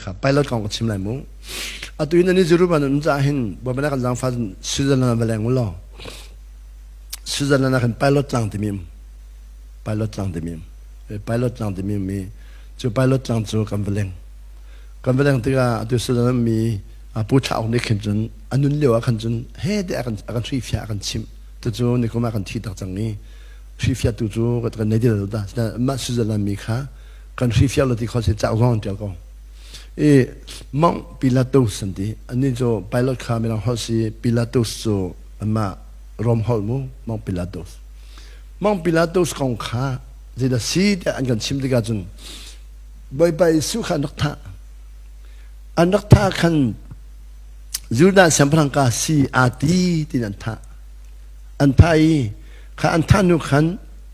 Kha pilot kong ka chim lai mu. Atu in ani Jerusalem um caah hin Bawipa kan zaangfah Switzerland va leng u law Switzerland ah khan pilot tlang timi um. Pilot tlang timi um. Pilot tlang timi um i cu pilot tlang cu kan va leng. Kan va leng tikah atu Switzerland mi Pu Thla Aung nih khin cun a nun lio ah khan cun he te a kan a kan hrifiah a kan chimh. Tucu nikum ah kan thi tak cang i hrifiahtu cu kan nei ti lo ta. Mah Switzerland mi kha kan hrifiah lo ti kho si cauk zong an ṭial ko. I Monk Pilatus an ti. Annih cu pilot kha mirang holh si Pilatus cu anmah Rom holh mu Monk Pilatus. Monk Pilatus kong kha zeidah si tiah an kan chim tikah cun Bawipa Jesuh kha an rak thah. An rak thah khan Judah siangpahrang ka si aa ti tiin an thah. An thah i kha an thah hnu khan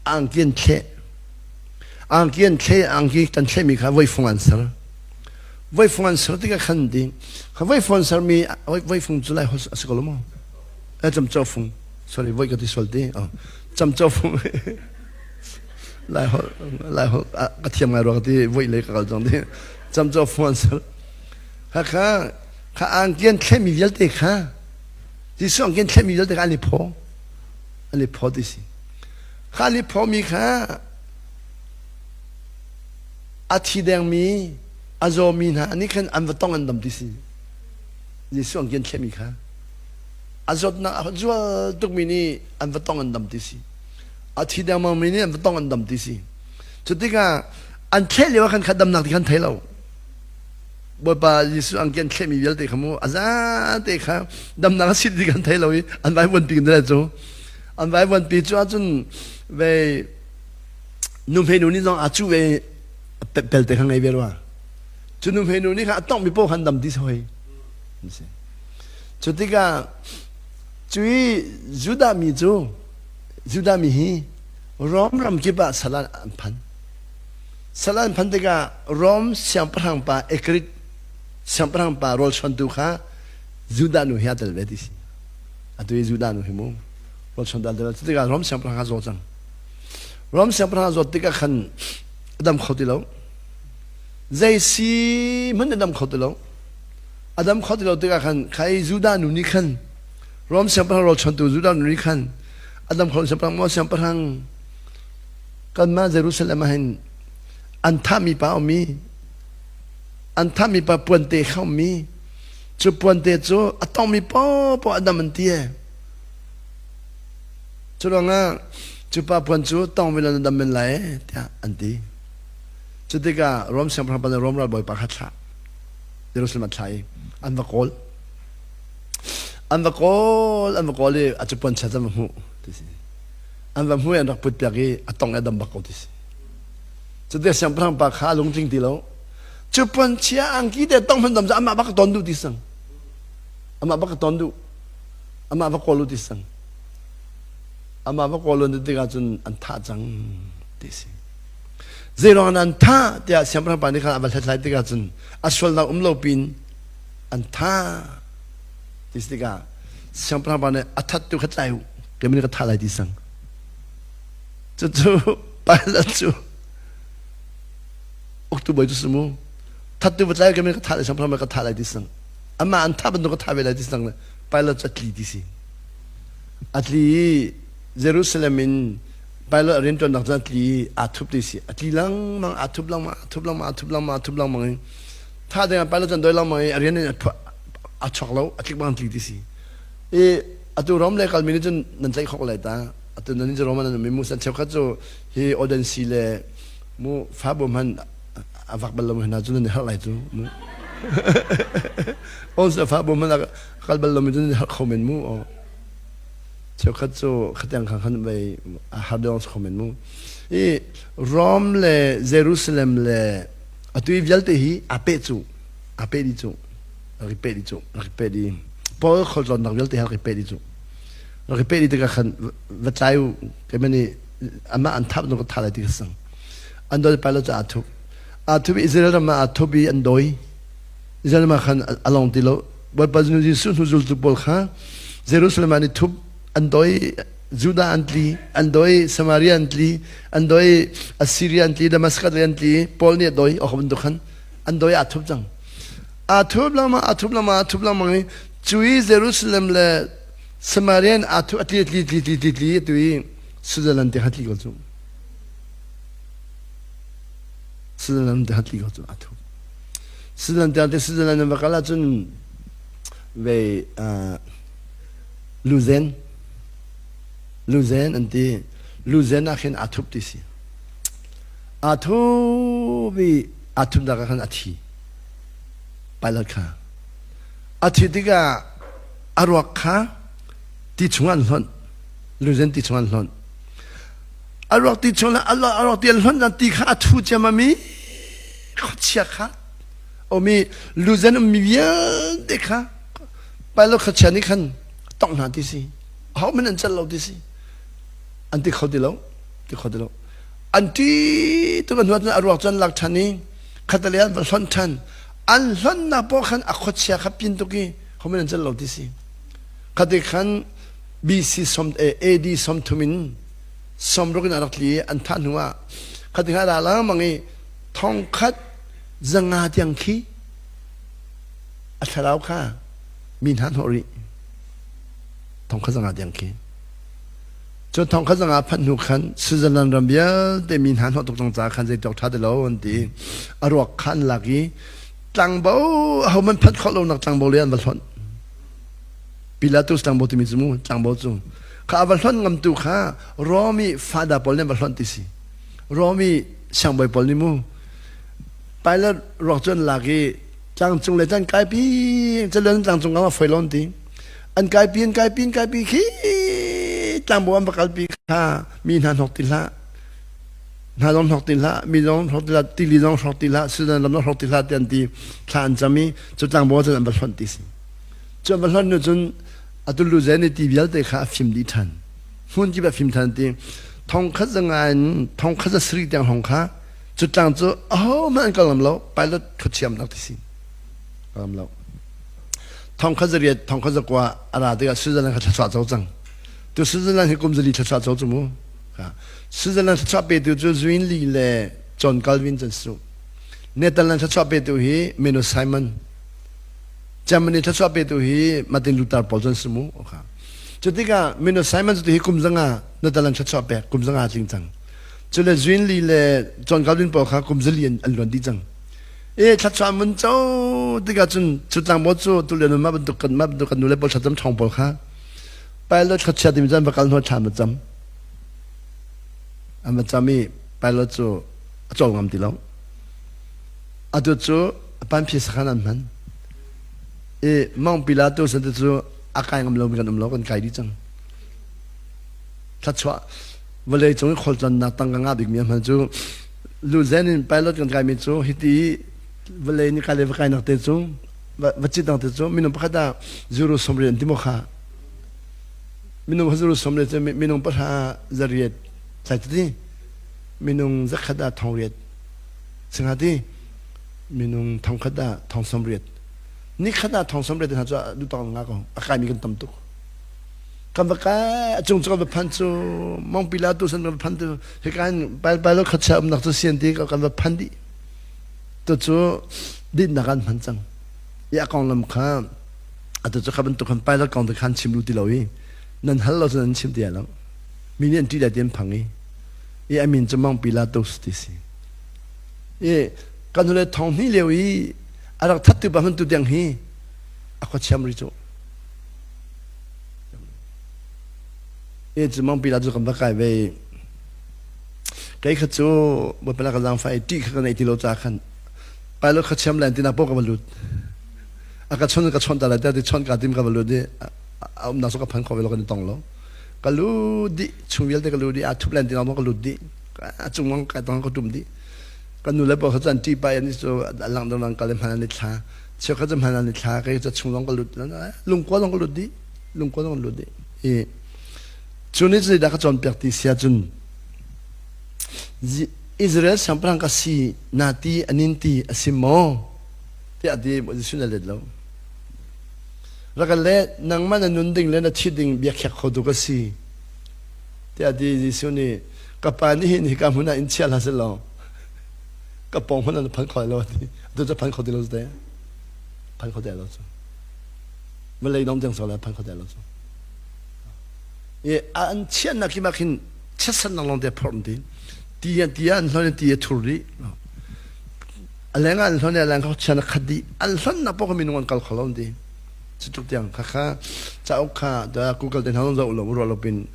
angki an thleh. Angki an thleh, angki kan thlehmi kha voifung an ser. Voifung an ser tikah khan ti kha voifung an sermi voifung cu lai a si ko lo maw? Eh camcawh fung. Sorry, voi ka ti sual ti. Oh. Camcawh fung. Lai holh lai holh ka thiam ngai rua ka ti voi lei ka kal cang ti. Camcawh fung an ser. Kha kha kha angki an thlehmi vialte kha Jesuh angki an thlehmi vialte kha an i phaw. An i phaw ti si. Kha an i phawmi kha a thi dengmi a zawmi hna nih khan an va tong an dam ti si. Jesuh angki an thlehmi kha a zawtnak a zual tukmi nih an va tong an dam ti si. A thi dengmangmi nih an va tong an dam ti si. Cu tikah an thleh lio ah khan kha damnak ti khan thei lo. Bawipa Jesuh angki an thlehmi vialte kha mu a zate kha damnak a si ti kan thei lo i an vaivuan pi kan cu. An vaivuan pi cu ahcun ve nuhmei nu nih zong a cu ve pelte kha ngei ve rua. Cu nuhmei nu nih kha a tongmi paoh khan dam ti hoi. Cu tikah cui Judah mi cu Judah mi hi Rom ram kip ah sal an phan. Sal an phan tikah Rom siangpahrang pa Ekrit siangpahrang pa rawlchuantu kha Judah nu hi aa tel ve ti si. Atu i Judah nu hi mu rawlchuantu aa tel ve. Cu tikah Rom siangpahrang kha zaw cang. Rom siangpahrang a zawt tikah khan a dam kho ti lo. Zei si hmanh a dam kho ti lo. A dam kho ti lo tikah khan kha i Judah nu nih khan Rom siangpahrang rawlchuantu Judah nu nih khan a dam kho siangpahrang maw siangpahrang kanmah Jerusalem ah hin an thahmi pa um i an thahmi pa puante kha um i cu puante cu a tongmi paohpaoh a dam an ti e cu ruangah cu pa puan cu tong ve law na dam men lai e tiah an ti. Cu tikah Rom siangpahrang pa nih Rom ralbawi pa kha thlah Jerusalem a thlah i an va kawl an va kawl an va kawl i a cu puan chia cu an va hmuh ti si. An va hmuh i an rak put piak i a tong i a dam bak ko ti si. Cu tikah siangpahrang pa kha a lungtling ti lo. Cu puan chia angki te tong hman dam cu amah bak ka ton duh ti sang. Amah bak ka ton duh. Amah va kawl u ti sang. Amah va kawl u tikah cun an thah cang ti si. Zeiruang an thah tiah siangpahrang pa nih khan a va hlathlai tikah cun a sualnak um lo pin an thah ti si tikah siangpahrang pa nih a thattu kha tlai u keimah nih ka thah lai ti sang. Cucu Pilate cu uktu bawi cu si mu thattu va tlai keimah nih ka thah lai siangpahrang pa ka thah lai ti sang. Amah an thah bantuk ka thah ve lai ti sang le Pilate cu a tli ti si. A tli i Jerusalem in pilot a rianṭuannak cu a tli i aa thup ti si. A tli lengmang, aa thup lengmang, aa thup lengmang, aa thup lengmang, aa thup lengmang i thah ding ah pilot cu an doi lengmang i a rian in a chuak lo, a tlik bang tli ti si. I atu Rom le kalmi nih cun nan tlaih khawk lai ta. Atu nan cu Rom ah nan um i mu san cheukhat cu hi Odense le mu fa bu hman a vak bal lo mi hna cu nan i harh lai cu mu. Ons le fa bu hman a kal bal lo mi cu nan i harh kho men mu. Cheukhat cu khatiang kha khan vei a har deuh kho men mu. I Rom le Jerusalem le atu i vialte hi a peh cu a peh dih cu rak i peh dih cu rak i peh dih Paul khualtlawnnak vialte rak i peh dih cu rak i peh dih tikah khan va tlai u keimah nih amah an thap nu ka tha lai ti ka sang an doi Pilate cu aa thup aa thup i Israel ram ah aa thup i an doi Israel ram ah khan a long ti lo Bawipa Jesuh hnu zultu pawl kha Jerusalem ah an i thup an doi Judah an tli an doi Samaria an tli an doi Assyria an tli Damascus an tli Paul nih a doi awk bantuk khan an doi aa thup cang. Aa thup lengmang, aa thup lengmang, aa thup lengmang i cu i Jerusalem le Samaria in aa thup a tli a tli tli tli tli tli atu i Switzerland tiang a tli ko cu. Switzerland tiang a tli ko cu aa thup. Switzerland tiang te Switzerland in va kal ahcun vei Luzen Luzen an ti. Luzen ah khin aa thup ti si. Aa thup i aa thupnak ah khan a thi. Pilot kha. A thi tikah a ruak kha ti chung an hlonh. Luzen ti chung an hlonh. A ruak ti chung a ruak ti an hlonh zan ti kha a thu ciammam i khuachia kha omi Luzen ummi vialte kha pilot khuachia nih khan tongh hna ti si. Ahohmanh an celh lo ti si. An ti kho ti lo. Ti kho ti lo. An ṭi tuk a hnu ahcun a ruak cu an lak ṭhan i khatalei an va hlonh ṭhan. An hlonhnak paoh khan a khuachia kha pin tuk i hohmanh an celh lo ti si. Khati khan BC som AD 30 in 60 in a rak tli i an thah hnu ah khati khan a ra lengmang i 1500 tiang khi a thlarau kha mi hna hnawh rih. 1500 tiang khi. Cun 1500 phanh hnu khan Switzerland ram vialte mi hna hnawh tuk cang caah khan zei tawk ṭha ti lo an ti. A ruak kha an lak i tlangbo ahohmanh phanh khawh lonak tlangbo le an va hlonh. Pilatus tlangbo timi cu mu tlangbo cu kha a va hlonh ngamtu kha Rom i fada pawl nih an va hlonh ti si. Rom i siangbawi pawl nih mu Pilate ruak cu an lak i tlangcung le an kaipi calen tlangcung ah foi lon ti. An kaipi an kaipi an kaipi khi tlangbo an va kalpi kha mi hna hnok ti hlah hna zong hnok ti hlah mi zong hnok ti hlah tili zong hnok ti hlah sudan lam zong hnok ti hlah ti an ti thla an cam i cu tlangbo cun an va hlonh ti si cu an va hlonh nu cun atu lu zen i ti vialte kha a fim dih ṭhan hmun kip a fim ṭhan ti thongkhat zanga in thongkhat za sarih tiang hong kha cu tlang cu ahohmanh an kal ngam lo pilot khuachiam nak ti si kal ngam lo thongkhat zariat thongkhat zakua a ra tikah Switzerland kha thluachuah co cang tu Switzerland hi kum zali thluachuah co cu mu Switzerland thluachuah petu cu Zwingli le John Calvin can su Netherlands thluachuah petu hi Menno Simon Germany thluachuah petu hi Martin Luther pawl can si mu cu tikah Menno Simon cu hi kum zanga Netherlands thluachuah pek kum zanga tling cang cu le Zwingli le John Calvin pawl kha kum zali an luan dih cang E thlachuah mun co tikah cun cu tlangbaw cu tulian mah bantuk kan mah bantuk kan nu le pawl thlacam ṭhawng pawl kha pilot khuachia timi cu an va kal hnuah thla an va cam an va cam i pilot cu a cawl ngam ti lo atu cu a panphi sakhan an hman i Mount Pilatus an cu a kai ngam lomi kan um lo kan kai dih cang thlachuah vawlei cung i khualtlannak tangka ngah bikmi a hman cu Luzen in pilot kan kaimi cu hiti vawlei ni kai le va kainak te cu va citnak te cu minung pakhat ah zero sawmriat an ti maw kha minung zero sawmriat cu minung pahra zariat tlai ti minung zakhat ah thongriat singa ti minung thongkhat ah thong sawmriat ni khat ah thong sawmriat hna cu du tong nga ko a kaimi kan tam tuk kan va kai a cung cu kan va phan cu Mong Pilatus an kan va phan tu hika in Baibal khuachia umnak cu sian ti kan va phan dih tu cu dinnak an hman cang i a konglam kha atu cu kha bantuk khan pilot kong te khan chim lu ti lo i nan hal lo cun an chim ti lo mi nih an ṭih lai ti an phang i i a min cu Mong Pilatus ti si i kan hule thong hnih lio i a rak that tu pa hman tu tiang hi a khuachiam ri cu E cu mang pila cu kan va kai ve kei kha cu bawipa ka zaangfah i ṭih kha ka neih ti lo ca khan pilot kha chiam len tinak paoh ka va lut a ka chon ka chon ta lai ti chon ka tim ka va lut i a umnak cu ka phan kho ve lo kan i tong lo ka lut dih chung vialte ka lut dih a thup len tinak ka lut dih a cung mang kai tong ka tum dih kan nu le pa kha cu an ṭih pa an cu a lang dang lang kal i hman an i thla cheukhat cu hman an i thla kei cu chung zong ka lut lungkua zong ka lut dih lungkua zong ka lut dih i cu nih zeidah ka cawnpiak ti si ahcun Israel siangpahrang ka si na ti anin ti a si maw tiah ti Jesuh na let lo rak ka let nangmah na nun ding le na thi ding bia khiak khotu ka si tiah ti Jesuh nih ka pa nih hin hika hmun ah in chia hlah seh law ka pawng hmanh na phan kho lo ti atu cu phan kho ti lo te. Phan kho te lo cu. Vawlei dong tiang so le phan kho te lo cu. I an chiatnak kim ah khin chiatsannak lawng te phorh ti. Ti ti an hlon ti a thur dih. A leng ah an hlon a leng kha chian a khat dih. An hlonnak paoh kha minung an kal kho lo ti. Cutluk tiang kha kha cauk kha Google te hna zong zoh lo ruah lo pin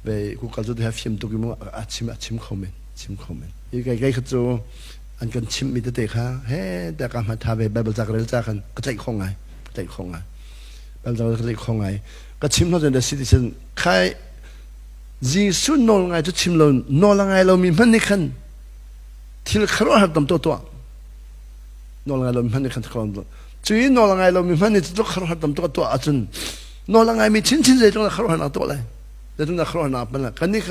ve Google cu te fim tuk i mu a chim a chim kho men chim kho men. I kei kei kha cu an kan chimhmi tete kha he te ka hma tha ve Bible ca ka rel ca khan ka tlaih kho ngai ka tlaih kho ngai Bible ca ka tlaih kho ngai ka chim hna cun citizen khai Jesuh nawl ngai cu chim lo nawl a ngai lomi hmanh nih khan thil khuaruahhar tam tuah tuah nawl ngai lomi hmanh nih khan khuaruahhar cu i nawl a ngai lomi hmanh nih cu khuaruahhar tam tuah tuah ahcun nawl a ngaimi chinchin zeitluk dah khuaruahharnak tuah lai zeitluk dah khuaruahharnak pan lai kan nih.